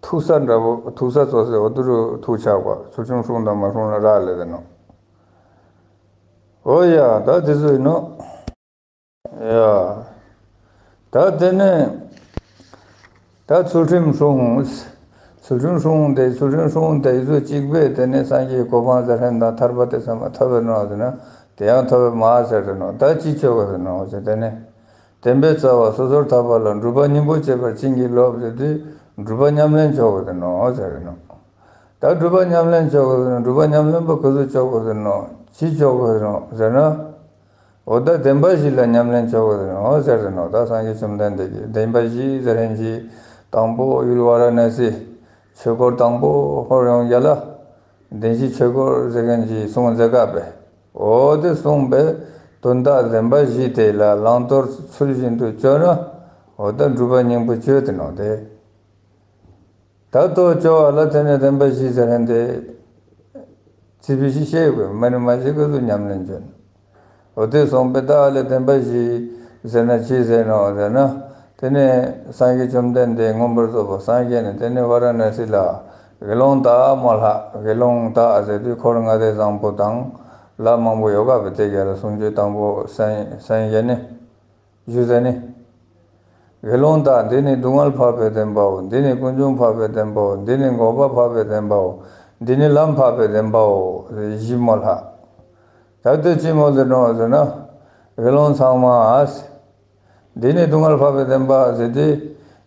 ཐུག་ས་འདྲ་པོ། ཐུག་ས་ཚོ་ཟེར། འོ་དུ་རུ་ཐུག་ཆགས་པ། ཚུལ་ཁྲིམས་སྲུང་དང་མ་སྲུང་ལ་རག་ལས་ཏེ་ནོ། འོ་ཡ། ད་དེ་ཚོ་ཡིན་ནོ། ཡ། ད་དེ་ནས། ད་ཚུལ་ཁྲིམས་སྲུང་། ཚུལ་ཁྲིམས་སྲུང་སྟེ། ཚུལ་ཁྲིམས་སྲུང་སྟེ་ཡིན་ཚུལ་གཅིག་པས་དེ་ནས་སངས་རྒྱས་གོ་འཕང་ཟེར་མཁན་དང་ཐར་པ་དེ་ཚང་མ་ཐོབ་པའི་ནོ་ཟེར་ན། དེ་ཡང་ཐོབ་པའི་མ་ཟེར་ཏེ་ནོ། ད་ཅི་ཆོག་གོ་ཟེར་ནོ་ཟེར། དེ་ནས་བསྟན་པའི་རྩ་བ་སོ་སོར་ཐར་པ་ལ། །སྒྲུབ་པ་སྙིང་པོར་བྱེད་པར་བྱིན་གྱིས་རློབས་ཟེར་དུས། སྒྲུབ་པ་ཉམས་ལེན་ཆོག་གོ་ཟེར་ནོ་ཟེར་ནོ། ད་སྒྲུབ་པ་ཉམས་ལེན་ཆོག་གོ་ཟེར་ནོ། སྒྲུབ་པ་ཉམས་ལེན་པོ་ག་ཚོད་ཆོག་གོ་ཟེར་ནོ། ཅི་ཆོག་གོ་ཟེར་ནོ་ཟེར་ན། འོ་ད་བདེན་པ་བཞི་ལ་ཉམས་ལེན་ཆོག་གོ་ཟེར་ནོ་ཟེར་ཟེར་ནོ། ད་སངས་རྒྱས་བཅོམ་ལྡན་འདས་ཀྱིས་བདེན་པ་བཞི་ཟེར་མཁན་གྱི་དང་པོ་ཡུལ་ཝཱ་ར་ཎཱ་སི་ཆོས་འཁོར་དང་པོ་ཧོར་ཡོང་རྒྱ་ལ་བདེན་བཞིའི་ཆོས་འཁོར་ཟེར་མཁན་གྱི་གསུང་མཛད་ག་པས། འོ་དེ་གསུངས་པས་དོན་དག་བདེན་པ་བཞི་དེ་ལ་བླང་དོར་ཚུལ་བཞིན་དུ་བཅོས་ན། འོ་ད་སྒྲུབ་པ་སྙིང་པོ་བཅོས་ཏེ་ནོ་དེ། ད་ལྟོ་སྐྱོ་བ་ལ་དེ་ནས་བདེན་པ་བཞི་ཟེར་མཁན་དེ། ཙི་ཕི་ཞིག་ཤེས་དགོས། མ་ནི་མ་ཤེས་ག་ཚོད་ཉམས་ལེན་བྱོས་ན། འོ་དེ་སོང་པས་ད་ཨ་ལས་བདེན་པ་བཞི་ཟེར་ན་ཅི་ཟེར་ནོ་ཟེར་ན། དེ་ནས་སངས་རྒྱས་བཅོམ་ལྡན་འདས་མངོན་པར་རྫོགས་པ་སངས་རྒྱས་ནས་དེ་ནས་ཝཱ་ར་ཎཱ་སི་ལ་དགེ་སློང་དག་མོ་ལྷ། དགེ་སློང་དག་ཟེར་དུས་འཁོར་ལྔ་སྡེ་བཟང་པོ་དང་ལྷ་མང་པོ་ཡོད་ག་པས། དེ་ག་ལ་གསུང་ཆོས་དང་པོ་སངས་སངས་རྒྱས་ནས། ཞུ་ཟེར་ནི། དགེ་སློང་དག་འདི་ནི་སྡུག་བསྔལ་འཕགས་པའི་བདེན་པའོ། འདི་ནི་ཀུན་འབྱུང་འཕགས་པའི་བདེན་པའོ། འདི་ནི་འགོག་པ་འཕགས་པའི་བདེན་པའོ། འདི་ནི་ལམ་འཕགས་པའི་བདེན་པའོ། བཞི་མོ་ལྷ། ད་ལྟོས་ཅི་མོ་ཟེར་ནོ་ཟེར་ན། དགེ་སློང་ཚང་མ། འདི་ནི་སྡུག་བསྔལ་འཕགས་པའི་བདེན་པ་ཟེར་ཏེ།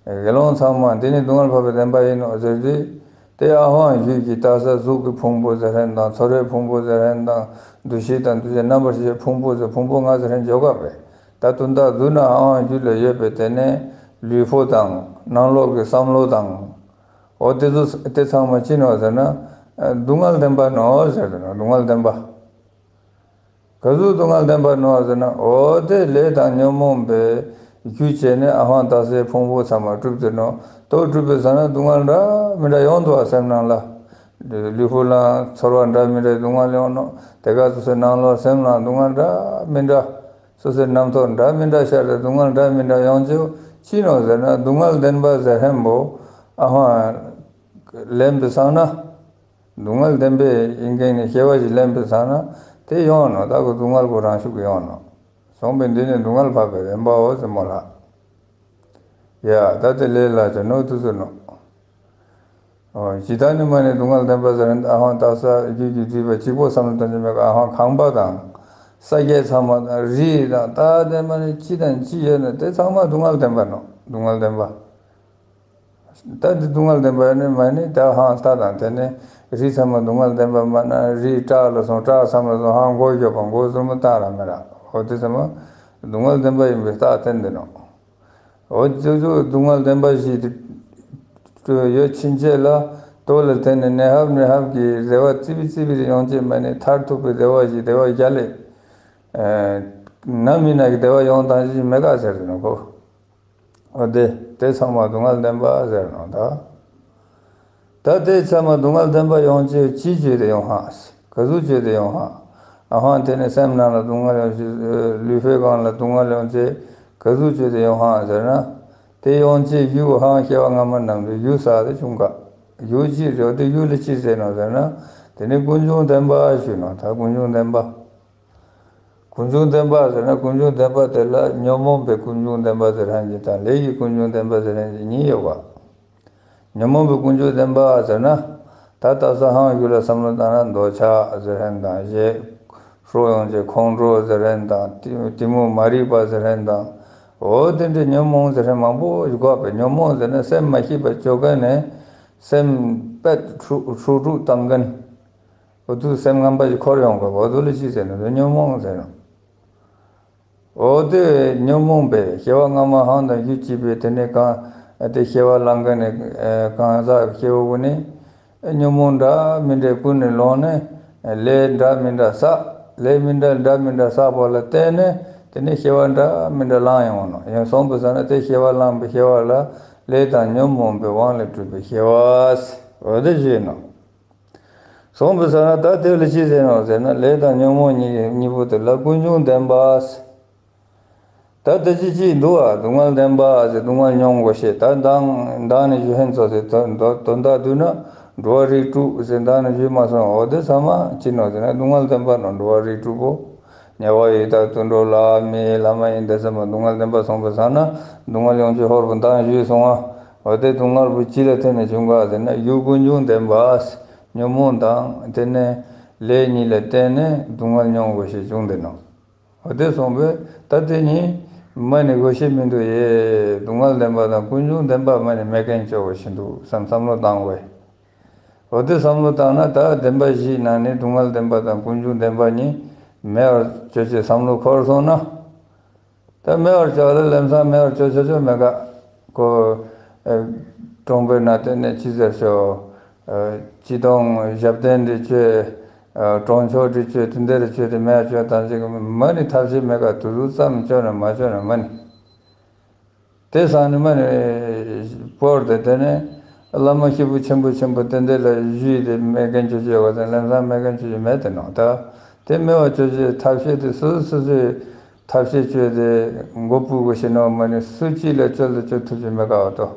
དགེ་སློང་ཚང་མ་འདི་ནི་སྡུག་བསྔལ་འཕགས་པའི་བདེན་པ་ཡིན་ནོ་ཟེར་དུས། དེ་ཨ་ཧོང་རྒྱུད་ཀྱི་ལྟ་ས་གཟུགས་ཀྱི་ཕུང་པོ་ཟེར་མཁན་དང་ཚོར་བའི་ཕུང་པོ་ཟེར་མཁན་དང་། འདུ་ཤེས་དང་འདུ་བྱེད་རྣམ་པར་ཤེས་པའི་ཕུང་པོ་ཟེར་ཕུང་པོ་ལྔ་ཟེར་མཁན་འཇོག་ག་བས། ད་དོན་དག་རྫུན་ན་ཨ་ཧོང་རྒྱུད་ལ་ཡོད་པའི་དེ་ནས་ལུས་པོ་དང་ནང་ལོགས་ཀྱི་བསམ་བློ་དང་། འོ་དེ་ཚོ་དེ་ཚང་མ་ཅི་ནོ་ཟེར་ན། སྡུག་བསྔལ་བདེན་པ་ནོ་ཟེར་དུ་ནོ། སྡུག་བསྔལ་བདེན་པ། ག་ཟུག་སྡུག་བསྔལ་བདེན་པ་ནོ་ཟེར་ན། འོ་དེ་ལས་དང་ཉོན་མོངས་པའི་རྒྱུ་བྱས་ནས་ཨ་ཧོང་ལྟ་སའི་ཕུང་པོ་ཚང་མ་གྲུབ་དུ་ནོ། དོ་གྲུབ་པའི་ས་ན་སྡུག་བསྔལ་འདྲ་མི་འདྲ་ཡོང་འདུག་བ། སེམས་ནང་ལ་ལུས་པོ་ལ་ཚོར་བ་འདྲ་མི་འདྲ་སྡུག་བསྔལ་ཡོང་ནོ། དེ་ག་ཚོ་སོའི་ནང་ལོགས་སེམས་ལ་སྡུག་བསྔལ་འདྲ་མི་འདྲ། སོ་སོའི་རྣམ་རྟོག་འདྲ་མི་འདྲ་ཤར་ཏེ་སྡུག་བསྔལ་འདྲ་མི་འདྲ་ཡོང་ཅེའོ་ཅི་ནོ་ཟེར་ན། སྡུག་བསྔལ་བདེན་པ་ཟེར་མཁན་པོ་ཨ་ཧོང་ལེན་པའི་སང་ན། སྡུག་བསྔལ་བདེན་པའི་ཡིན་མཁན་ནི་སྐྱེ་བ་ཞིག་ལེན་པའི་སང་ན་དེ་ཡོང་ནོ། ད་གོ་སྡུག་བསྔལ་པོ་རང་ཤུགས་ཀྱིས་ཡོང་ནོ། སོང་པས་འདི་ནི་སྡུག་བསྔལ་འཕགས་པའི་བདེན་པའོ་ཟེར་མོ་ལ། ཡ། ད་དེ་ལས་ལ་ཅི་ནོ་དུ་ཟེར་ནོ། ཨོ། ཇི་ལྟར་ནི་མ་ནི་སྡུག་བསྔལ་བདེན་པ་ཟེར་ན། ཨ་ཧོང་ལྟ་ས་རྒྱུད་ཀྱི་སྡུད་པ་གཅིག་པོ་བསམ་བློ་གཏོང་རྒྱུ་མེད་ཀ། ཨ་ཧོང་ཁང་པ་དང་ས་སྐྱ་ཚང་མ་དང་རི་དང་། ད་དེ་མ་ནི་ཅི་དང་ཅི་ཡོད་ན་དེ་ཚང་མ་སྡུག་བསྔལ་བདེན་པ་ནོ། སྡུག་བསྔལ་བདེན་པ། ད་འདི་སྡུག་བསྔལ་བདེན་པ་ནི་མ་ནི་ད་ཧང་ལྟ་དང་། དེ་ནས་རི་ཚང་མ་སྡུག་བསྔལ་བདེན་པ་མ་ན། རི་བྲག་ལ་སོང་། བྲག་ཚང་མ་ལ་སོང་ཧང་མགོ་གཡོག་པ་མགོ་ཟུར་མོ་བཏང་ར་མེད་ར། འོ་དེ་ཚང་མ་སྡུག་བསྔལ་བདེན་པ་ཡིན་པའི་རྟགས་བསྟན་ཏེ་ནོ། འོ་ཅོ་ཅོ་སྡུག་བསྔལ་བདེན་པ་ཞིག་ཡོད་ཕྱིན་ཆད་ལ། དོ་ལ་བརྟེན་ནས་ནད་ཧབ་ནད་ཧབ་ཀྱི་བདེ་བ་ཙི་པི་ཙི་པི་རེ་ཡོང་ཅེས་མ་ནི། མཐར་ཐུག་པའི་བདེ་བ་ཞིག་བདེ་བ་རྒྱ་ལས་ནམ་ཡིན་ན་གི་བདེ་བ་ཡོང་སྟངས་ཞིག་མེད་ཀ་ཟེར་ཏེ་ནོ་ཁོ། འོ་དེ་དེ་ཚང་མ་སྡུག་བསྔལ་བདེན་པ་ཟེར་ནོ་ད། ད་དེ་ཚང་མ་སྡུག་བསྔལ་བདེན་པ་ཡོང་ཅེས་ཅི་བརྗོད་དེ་ཡོང་ཧ། ག་ཟུག་བརྗོད་དེ་ཡོང་ཧ། ཨ་ཧང་དེ་ནི་སེམས་ནང་ལ་སྡུག་བསྔལ་ཡོང་ཅེས། ལུས་པོའི་སྒང་ལ་སྡུག་བསྔལ་ཡོང་ཅེས་ག་ཟུག་བརྗོད་དེ་ཡོང་ཧ་ཟེར་ན། དེ་ཡོང་ཅེས་ཡུལ་ཧང་སྐྱེ་བ་སྔ་མ་རྣམས་ལ་ཡུལ་ས་དེ་བྱུང་ཀ། ཡུལ་ཅི་རེད། དེ་ཡུལ་ལ་ཅི་ཟེར་ནོ་ཟེར་ན། དེ་ནི་ཀུན་འབྱུང་བདེན་པ་ཞུ་ནོ་ད། ཀུན་འབྱུང་བདེན་པ། ཀུན་འབྱུང་བདེན་པ་ཟེར་ན། ཀུན་འབྱུང་བདེན་པ་དེ་ལ་ཉོན་མོངས་པའི་ཀུན་འབྱུང་བདེན་པ་ཟེར་མཁན་ཅིག་དང་ལས་ཀྱི་ཀུན་འབྱུང་བདེན་པ་ཟེར་མཁན་ཅིག་གཉིས་ཡོད་པ། ཉོན་མོངས་པའི་ཀུན་འབྱུང་བདེན་པ་ཟེར་ན། ད་ལྟ་ས་ཧང་ཡུལ་ལ་བསམ་བློ་བཏང་ན་འདོད་ཆགས་ཟེར་མཁན་དང་། ཞེ་སྡང་ཡོང་ཅེས་ཁོང་ཁྲོ་ཟེར་མཁན་དང་། གཏི་གཏི་མུག་མ་རིག་པ་ཟེར་མཁན་དང་། འོ་དེ་འདྲའི་ཉོན་མོངས་ཟེར་མཁན་མང་པོ་ཞིག་དགོས་པས། ཉོན་མོངས་ཟེར་ན་སེམས་མ་སྐྱིད་པ་བཅོ་མཁན་ནས་སེམས་དཔེ་འཁྲུག་འཁྲུག་འཁྲུག་བཏང་མཁན། འོ་དུ་སེམས་ངན་པ་ཞིག་འཁོར་ཡོང་དགོས་པ། འོ་དུ་ལ་ཅི་ཟེར་ན་ཉོན་མོངས་ཟེར་ནོ། འོ་དེ་ཉོན་མོངས་པའི་སྐྱེ་བ་སྔ་མ་ཧང་དང་རྒྱུད་གཅིག་པའི་དེ་ནས་གང་དེ་སྐྱེ་བ་བླངས་མཁན་ནི་གང་ཟག་སྐྱེ་བོ་བོ་ནི། ཉོན་མོངས་འདྲ་མི་འདྲའི་ཀུན་ནས་བསླངས་ནས་ལས་འདྲ་མི་འདྲ་བསགས། ལས་མི་འདྲ་འདྲ་མི་འདྲ་བསགས་པ་ལ་བརྟེན་ནས་དེ་ནས་སྐྱེ་བ་འདྲ་མི་འདྲ་བླངས་ཡོང་ནོ། ཡང་སོང་པའི་ས་ན་དེ་སྐྱེ་བ་བླངས་པའི་སྐྱེ་བ་ལ་ལས་དང་ཉོན་མོངས་པའི་དབང་ལས་གྲུབ་པའི་སྐྱེ་བ་ཟེར། འོ་དེ་ཞུས་ནོ། སོང་པའི་ས་ན་ད་དེ་ལ་ཅི་ཟེར་ནོ་ཟེར་ན། ལས་དང་ཉོན་མོངས་གཉིས་གཉིས་པོ་དེ་ལ་ཀུན་འབྱུང་བདེན་པ་ཟེར། ད་དེ་ཅི་ཅི་འདུག་ཨ། སྡུག་བསྔལ་བདེན་པ་ཟེར། སྡུག་བསྔལ་མྱོང་དགོས་ཤེས། ད་མདང་མདང་ནས་ཞུ་ཧན་ཚོ་ཟེར་དོན་དོན་དོན་དག་བསྡུས་ན་འགྲོ་བ་རིགས་དྲུག་ཟེར་མདང་ནས་ཞུས་མ་སོང་། འོ་དེ་ཚང་མ་ཅི་ནོ་ཟེར་ན་སྡུག་བསྔལ་བདེན་པ་ནོ། འགྲོ་བ་རིགས་དྲུག་པོ། དམྱལ་བ་ཡི་དྭགས་དུད་འགྲོ་ལྷ་མི་ལྷ་མ་ཡིན་དེ་ཚང་མ་སྡུག་བསྔལ་བདེན་པ། སོང་པའི་ས་ན་སྡུག་བསྔལ་ཡོང་ཅེས་ཧོར་བུ་མདང་ཞུས་སོང་ཨ། འོ་དེ་སྡུག་བསྔལ་པོ་ཅི་ལ་བརྟེན་ནས་བྱུང་ག་ཟེར་ན། ཡུལ་ཀུན་འབྱུང་བདེན་པ། ཉོན་མོངས་དང་དེ་ནས་ལས་གཉིས་ལ་བརྟེན་ནས་སྡུག་བསྔལ་མྱོང་དགོས་ཤེས་བྱུང་བསྡད་ནོ། འོ་དེ་སོང་པས་ད་དེ་གཉིས་མ་ནི་དགོས་ཤེས་མི་འདུག་ཡེ། སྡུག་བསྔལ་བདེན་པ་དང་ཀུན་འབྱུང་བདེན་པ་མ་ནི་མེད་མཁན་ཅོག་གོ་ཤེས་འདུག་བསམ་བསམ་བློ་བཏང་དགོས། འོ་དེ་བསམ་བློ་བཏང་ན་ད་བདེན་པ་བཞིའི་ནང་ནས་སྡུག་བསྔལ་བདེན་པ་དང་ཀུན་འབྱུང་བདེན་པ་གཉིས་མེད་པར་བཅོ་ཅེས་བསམ་བློ་འཁོར་སོང་ན། ད་མེད་པར་བཅོ་ལ་ལམ་སང་མེད་པར་བཅོ་ཆོག་ཆོག་མེད་ཀ། ཁོ། ཨ། གྲོང་པའི་ནང་དེ་ནས་ཅི་ཟེར་ཤོག་ཨ། ཅི་དང་ཞབས་བརྟན་འདི་བཅོས། ཨ། གྲོང་ཆོག་འདི་བཅོས། དེ་འདྲ་རེ་བཅོས་ཏེ་མེད་པར་བཅོ་དང་ཅིག་མ་ནི་ཐབས་ཤེས་མེད་ཀ། དུ་དུ་ཙམ་བཅོ་ན་མ་བཅོ་ན་མ་ནི། དེ་སང་ནི་མ་ནི་སྤོར་ཏེ་དེ་ནས་བླ་མ་སྐྱེས་བུ་ཆེན་པོ་ཆེན་པོ་དེ་འདྲ་ལ་ཞུས་ཏེ་མེད་མཁན་བཅོ་ཅེས་ཡོད་པ་དང་ལམ་སང་མེད་མཁན་བཅོ་ཅེས་མེད་དེ་ནོ། ད་དེ་མེད་པར་བཅོ་ཅེས་ཐབས་ཤེས་དེ་སོ་སོ་སོ་སོའི་ཐབས་ཤེས་བཅོས་ཏེ་མགོ་ཕུག་དགོས་ཤེས་ནོ། མ་ནི་སུ་གཅིག་ལ་བཅོལ་དུ་བཅོལ་ཐུབ་ཀྱི་མེད་ཀ་བ་དོ།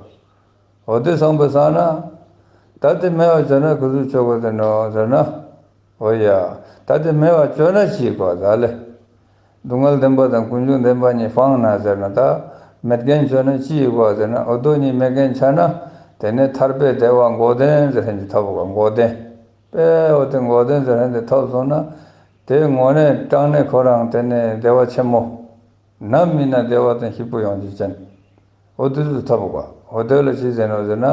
འོ་དེ་སོང་པའི་སང་ན། ད་དེ་མེད་པར་བཅོ་ན་ག་ཟུག་བཅོ་དགོས་དེ་ནོ་ཟེར་ན། འོ་ཡ། ད་དེ་མེད་པར་བཅོ་ན་ཅི་དགོས་ཟ་ལེ། སྡུག་བསྔལ་བདེན་པ་དང་ཀུན་འབྱུང་བདེན་པ་གཉིས་སྤངས་ན་ཟེར་ན། ད་མེད་མཁན་བཅོ་ན་ཅི་དགོས་ཟེར་ན། འོ་དོ་གཉིས་མེད་མཁན་ཆ་ན། དེ་ནས་ཐར་པའི་བདེ་བ་མགོ་ལྡན་ཟེར་མཁན་ཅིག་ཐོབ་དགོས། མགོ་ལྡན། དཔེ་འོ་དེ་མགོ་ལྡན་ཟེར་མཁན་དེ་ཐོབ་སོང་ན། དེ་དངོས་གནས་དྲང་གནས་ཁོ་རང་དེ་ནས་བདེ་བ་ཆེན་མོ། ནམ་ཡིན་ན་བདེ་བ་དང་སྐྱིད་པོ་ཡོང་རྒྱུ་ཅན། འོ་དེ་ཚོ་ཐོབ་དགོས། འོ་དེ་ལ་ཅི་ཟེར་ནོ་ཟེར་ན།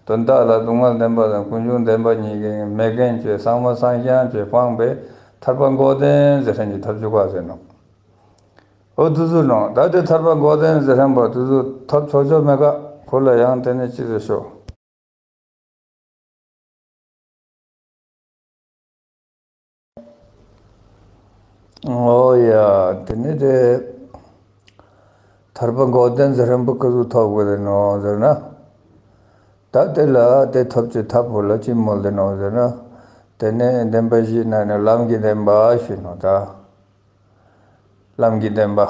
དོན་དག་ལ་སྡུག་བསྔལ་བདེན་པ་དང་ཀུན་འབྱུང་བདེན་པ་གཉིས་ཀྱི་མེད་མཁན་གྱི་གསང་བ་གསང་རྐྱང་གྱི་སྤངས་པའི་ཐར་པ་འགོག་བདེན་ཟེར་མཁན་གྱི་ཐབས་བྱུས་པ་ཟེར་ནོ། འོ་དེ་ཚོ་ནོ། ད་དེ་ཐར་པ་འགོག་བདེན་ཟེར་མཁན་པ་དེ་ཚོ་ཐབས་ཆོག་ཆོག་མེད་ཀ། ཁོ་ལ་ཡང་དེ་ནས་ཅི་ཟེར་ཤོག། འོ་ཡ། དེ་ནི་དེ་ཐར་པ་འགོག་བདེན་ཟེར་མཁན་པོ་ག་ཟུག་ཐོབ་དགོས་དེ་ནོ་ཟེར་ན། ད་དེ་ལ་དེ་ཐོབ་ཀྱི་ཐབས་པོ་ལ་ཅི་མོལ་དེ་ནོ་ཟེར་ན། དེ་ནི་བདེན་པ་བཞིའི་ནང་ནས་ལམ་གྱི་བདེན་པ་ཞུས་ནོ་ད། ལམ་གྱི་བདེན་པ།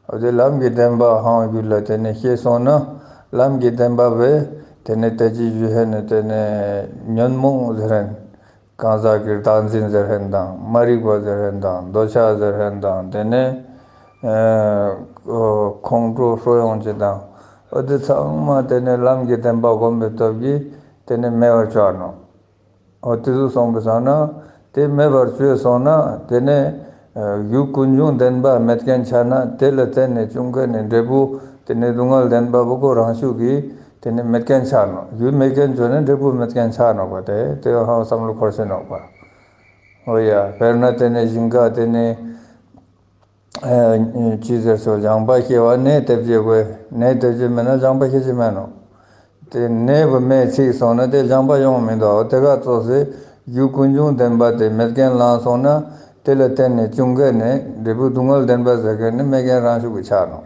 འོ་དེ་ལམ་གྱི་བདེན་པ་ཧང་རྒྱུད་ལ་དེ་ནས་ཤེས་སོང་ན། ལམ་གྱི་བདེན་པ་བས་དེ་ནས་ད་ཅི་ཞུ་ཧེ་ནས་དེ་ནས་ཉོན་མོངས་ཟེར་ཧེན། གང་ཟག་གི་བདག་འཛིན་ཟེར་ཧེན་དང་། མ་རིག་པ་ཟེར་ཧེན་དང་། འདོད་ཆགས་ཟེར་ཧེན་དང་། དེ་ནས་ཨ་ཁོང་ཁྲོ་ཧྲོ་ཡོང་ཅེས་དང་། འོ་དེ་ཚང་མ་དེ་ནས་ལམ་གྱི་བདེན་པ་སྒོམ་པའི་སྟོབས་ཀྱིས་དེ་ནས་མེད་པར་བཅོ་ནོ། འོ་དེ་ཚོ་སོང་པའི་སང་ན། དེ་མེད་པར་བཅོས་སོང་ན། དེ་ནས་ཨ་རྒྱུ་ཀུན་འབྱུང་བདེན་པ་མེད་མཁན་ཆགས་ན། དེ་ལ་བརྟེན་ནས་བྱུང་མཁན་ནི་འབྲས་བུ་དེ་ནི་སྡུག་བསྔལ་བདེན་པ་པོ་ཁོ་རང་ཤུགས་ཀྱིས་དེ་ནི་མེད་མཁན་ཆགས་ནོ། རྒྱུ་མེད་མཁན་བཅོས་ན་འབྲས་བུ་མེད་མཁན་ཆགས་ནོ་པ། དེ་དེ་ཧང་བསམ་བློ་འཁོར་ཤེས་ནོ་པ། འོ་ཡ། དཔེར་ན་དེ་ནི་ཞིང་ཁ་དེ་ནི། ཨ་ཅི་ཟེར་སོ། ལྗང་པ་སྐྱེ་བ་ནས་དེ་བྱེད་དགོས། ནས་དེ་བྱེད་མེད་ན་ལྗང་པ་སྐྱེ་ཅི་མེད་ནོ། དེ་ནས་བུ་མེ་ཚིག་སོང་ན་དེ་ལྗང་པ་ཡོང་མི་འདུག། དེ་ག་ཙོགས་སེ་རྒྱུ་ཀུན་འབྱུང་བདེན་པ་དེ་མེད་མཁན་ལངས་སོང་ན། དེ་ལ་བརྟེན་ནས་བྱུང་མཁན་ནི་འབྲས་བུ་སྡུག་བསྔལ་བདེན་པ་ཟེར་མཁན་ནི་མེད་མཁན་རང་ཤུགས་ཀྱིས་ཆགས་ནོ།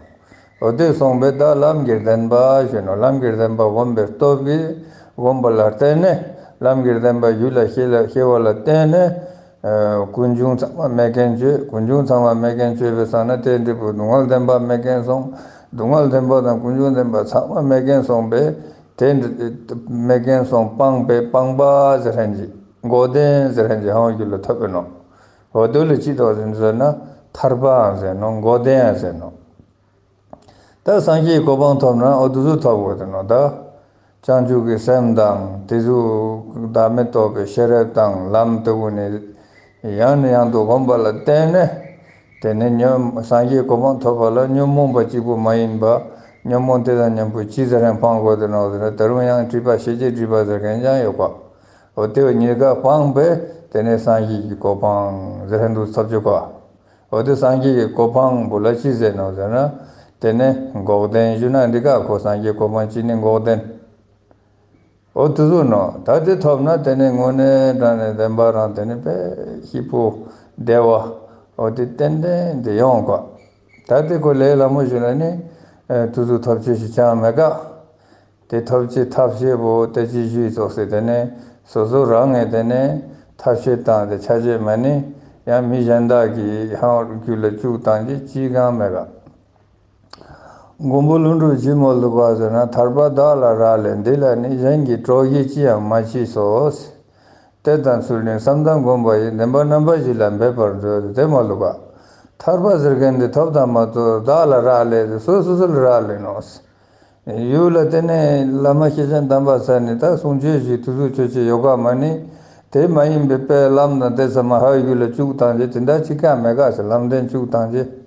འོ་དེ་སོང་པས་ད་ལམ་གྱི་བདེན་པ་ཞུ་ནོ། ལམ་གྱི་བདེན་པ་སྒོམ་པའི་སྟོབས་ཀྱིས། སྒོམ་པ་ལ་བརྟེན་ནས་ལམ་གྱི་བདེན་པ་རྒྱུད་ལ་ཤེས་ལ་ཤེས་པ་ལ་བརྟེན་ནས། ཨ་ཀུན་འབྱུང་ཚང་མ་མེད་མཁན་བཅོས། ཀུན་འབྱུང་ཚང་མ་མེད་མཁན་བཅོས་པའི་སང་ན་དེ་འབྲས་བུ་སྡུག་བསྔལ་བདེན་པ་མེད་མཁན་སོང་། སྡུག་བསྔལ་བདེན་པ་དང་ཀུན་འབྱུང་བདེན་པ་ཚང་མ་མེད་མཁན་སོང་པས། དེ་མེད་མཁན་སོང་སྤངས་པའི་སྤངས་པ་ཟེར་མཁན་གྱི། འགོག་བདེན་ཟེར་མཁན་གྱི་ཧང་རྒྱུད་ལ་ཐོབ་པའི་ནོ། འོ་དེ་ལ་ཅི་ཐོབ་ཟེར་ན། ཐར་པའང་ཟེར་ནོ། འགོག་བདེན་ཡང་ཟེར་ནོ། ད་སངས་རྒྱས་ཀྱི་གོ་འཕང་ཐོབ་ན་འོ་དེ་ཚོ་ཐོབ་དགོས་དེ་ནོ་ད། བྱང་ཆུབ་ཀྱི་སེམས་དང་དེ་ཚོ་བདག་མེད་རྟོགས་པའི་ཤེས་རབ་དང་ལམ་དེ་ཀུན་ནས་ཡང་ནས་ཡང་དུ་སྒོམ་པ་ལ་བརྟེན་ནས། དེ་ནས་ཉོན་སངས་རྒྱས་གོ་འཕང་ཐོབ་པ་ལ་ཉོན་མོངས་པ་གཅིག་པུ་མ་ཡིན་པ། ཉོན་མོངས་དེ་དང་མཉམ་པོ་ཅི་ཟེར་ཡང་སྤང་དགོས་དེ་ནོ་ཟེར་ན། ད་རུང་ཡང་སྒྲིབ་པ་ཤེས་བྱའི་སྒྲིབ་པ་ཟེར་མཁན་ཡང་ཡོད་པ། འོ་དེ་བ་གཉིས་ཀ་སྤངས་པས་དེ་ནས་སངས་རྒྱས་ཀྱི་གོ་འཕང་ཟེར་མཁན་དུ་ཐོབ་བཅུག་གོ། འོ་དེ་སངས་རྒྱས་ཀྱི་གོ་འཕང་པོ་ལ་ཅི་ཟེར་ནོ་ཟེར་ན། དེ་ནས་འགོག་བདེན་ཞུ་ན་འདི་ག་ཁོ་སངས་རྒྱས་གོ་འཕང་ཅི་ནི་འགོག་བདེན། འོ་དེ་ཚོ་ནོ། ད་དེ་ཐོབ་ན་དེ་ནས་དངོས་གནས་དྲང་ནས་བདེན་པ་རང་དེ་ནི་དཔེ་སྐྱིད་པོ་བདེ་བ། འོ་དེ་ཏན་ཏན་དེ་ཡོང་གོ། ད་དེ་ཁོ་ལས་སླ་མོ་ཞུ་ན་ནི། ཨ་དེ་ཚོ་ཐོབ་ཆོས་ཞིག་ཅང་མེད་ཀ། དེ་ཐོབ་ཆེད་ཐབས་ཤེས་པོ་དེ་ཅི་ཞུས་ཙོགས་སེ་དེ་ནས་སོ་སོ་རང་ངས་དེ་ནས་ཐབས་ཤེས་བཏང་སྟེ་ཆ་བྱེད་མ་ནི། ཡང་མི་གཞན་དག་གིས་ཧང་རྒྱུད་ལ་བཅུག་བཏང་རྒྱུ་ཅི་གང་མེད་ག། མགོན་པོ་ཀླུ་སྒྲུབ་ཅི་མོལ་འདུག་ག་ཟེར་ན། ཐར་པ་བདག་ལ་རག་ལས། འདི་ལ་ནི་གཞན་གྱིས་གྲོགས་ཞེས་ཅི་ཡང་མ་མཆིས་སོ། གཏེར་དང་ཚུལ་ཁྲིམས་བསམ་གཏན་བསྒོམ་པ་ཡིས། བདེན་པ་རྣམ་པ་བཞི་ལ་འབད་པར་མཛོད། དེ་མོལ་འདུག་ག། ཐར་པ་ཟེར་མཁན་འདི་ཐོབ་དང་མ་ཐོབ་བདག་ལ་རག་ལས་ཏེ་སོ་སོ་སོ་ལ་རག་ལས་ནོ། ཡུལ་ལ་དེ་ནས་བླ་མ་སྐྱེས་ཆེན་དམ་པ་ས་ནས་ད་གསུང་ཆོས་ཞིག་དུས་ཚོད་ཆོས་ཆོས་ཡོད་ག་མ་ནི། དེ་མ་ཡིན་པའི་དཔེ་ལམ་དང་དེ་ཚང་མ་ཧ་ཡུལ་ལ་བཅུག་བཏང་རྗེས་དེ་འདྲ་ཅི་ག་མེད་ག་ཟེར། ལམ་སྟོན་བཅུག་བཏང་རྗེས།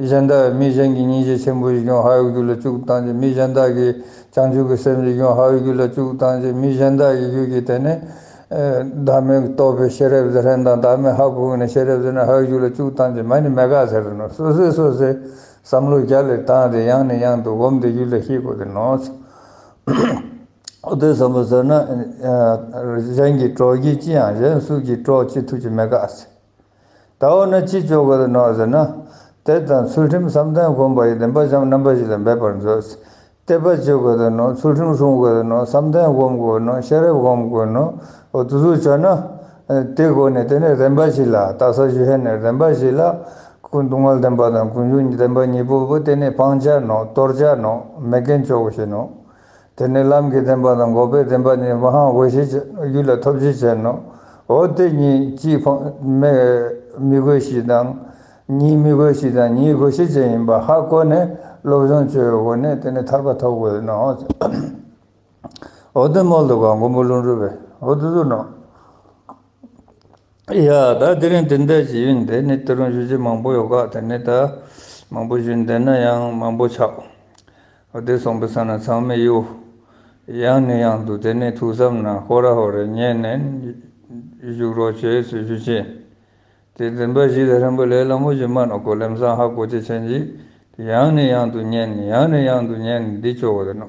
གཞན་དག་མི་གཞན་གྱི་སྙིང་རྗེ་ཆེན་པོ་ཞིག་ཡང་ཧ་ཡུལ་ལ་བཅུག་བཏང་རྗེས། མི་གཞན་དག་གི་བྱང་ཆུབ་ཀྱི་སེམས་ཞིག་ཡང་ཧ་ཡུལ་ལ་བཅུག་བཏང་རྗེས། མི་གཞན་དག་གི་ཡུལ་གྱི་དེ་ནས་བདག་མེད་རྟོགས་པའི་ཤེས་རབ་ཟེར་མཁན་དང་། བདག་མེད་ཧ་གོ་ནས་ཤེས་རབ་ཟེར་ན་ཧ་ཡུལ་ལ་བཅུག་བཏང་རྗེས་མ་ནི་མེད་ག་ཟེར་ནོ། སོ་སོས་སོ་སོས་བསམ་བློ་རྒྱ་ལས་བཏང་སྟེ་ཡང་ནས་ཡང་དུ་སྒོམ་སྟེ་ཡུལ་ལ་ཤེས་དགོས་དེ་ནོ། འོ་དེ་བསམ་པ་ཟེར་ན། གཞན་གྱི་གྲོགས་ཀྱིས་ཅི་ཡང་། གཞན་སུ་གྱིས་གྲོགས་བྱེད་ཐུབ་ཀྱི་མེད་ག་ཟེར། ད་འོ་ན་ཅི་བཅོ་དགོས་དེ་ནོ་ཟེར་ན། གཏེར་དང་ཚུལ་ཁྲིམས་བསམ་གཏན་བསྒོམ་པ་ཡིས། བདེན་པ་རྣམ་པ་བཞི་ལ་འབད་པར་མཛོད། གཏེར་པ་བཅོ་དགོས་དེ་ནོ། ཚུལ་ཁྲིམས་སྲུང་དགོས་དེ་ནོ། བསམ་གཏན་སྒོམ་དགོས་ནོ། ཤེས་རབ་སྒོམ་དགོས་ནོ། འོ་དེ་ཚོ་བཅོས་ན། དེ་སྒོ་ནས་དེ་ནས་བདེན་པ་བཞི་ལ། ད་ས་ཞུ་ཧེ་ནས་བདེན་པ་བཞི་ལ། ཀུན་སྡུག་བསྔལ་བདེན་པ་དང་ཀུན་འབྱུང་བདེན་པ་གཉིས་པོ་པོ་དེ་ནས་སྤང་བྱ་ནོ། དོར་བྱ་ནོ། མེད་མཁན་བཅོ་དགོས་ཤེས་ནོ། དེ་ནས་ལམ་གྱི་བདེན་པ་དང་འགོག་པའི་བདེན་པ་ནི་མ་ཧང་དགོས་ཤེས་བྱས། ཡུལ་ལ་ཐོབ་ཤེས་བྱས་ནོ། འོ་དེ་གཉིས་གཅིག་ཕང་མེ་མི་དགོས་ཤེས་དང་། གཉིས་མི་དགོས་ཤེས་དང་གཉིས་དགོས་ཤེས་བྱས་ཡིན་པ་ཧ་གོ་ནས་སློབ་སྦྱོང་བྱས་པའི་སྒོ་ནས་དེ་ནས་ཐར་པ་ཐོབ་དགོས་ནོ། འོ་དེ་མོལ་འདུག་ག། མགོན་པོ་ཀླུ་སྒྲུབ་པས་འོ་དེ་ཚོ་ནོ། ཡ། ད་དེ་རིང་དེ་འདྲ་ཞིག་ཡིན། དེ་ནི་དེ་རིང་ཞུ་རྒྱུ་མང་པོ་ཡོད་ག། དེ་ནི་ད་མང་པོ་ཞུ་འདོད་ན་ཡང་མང་པོ་ཆགས། འོ་དེ་སོང་པའི་ས་ན་ཚང་མས་ཡོ། ཡང་ནས་ཡང་དུ་དེ་ནས་ཐུགས་བསམ་ན་ཧོ་ར་ཧོ་ར་ཉན་ནས་བཞུགས་རོགས་བྱེད་ཟེར་ཞུ་ཆེ། དེ་འདུན་པ་བཞི་དང་ལྷན་པོ་ལས་སླ་མོ་ཞིག་མ་ནོ་གོ་ལེམ་སང་ཧ་གོ་ཆེ་ཆེན་གྱིས། དེ་ཡང་ནས་ཡང་དུ་ཉན་ནས་ཡང་ནས་ཡང་དུ་ཉན་ནས་འདི་ཆོག་གོ་དེ་ནོ།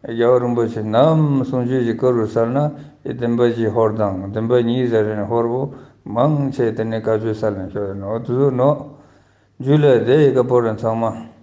རྒྱལ་བ་རིན་པོ་ཆེ་ནམ་གསུང་ཆོས་ཀྱི་བཀའ་རུ་གསལ་ན། ཨེ་འདུན་པ་བཞི་ཧོར་དང་འདུན་པ་གཉིས་ཟེར་ནས་ཧོར་པོ་མང་ཆེ་དེ་ནས་བཀའ་ཆོས་གསལ་ནས་ཤོར་ནོ་དུ་ནོ། འཇུ་ལེ་དེ་ཡི་བཀའ་པོ་རང་ཚང་མ།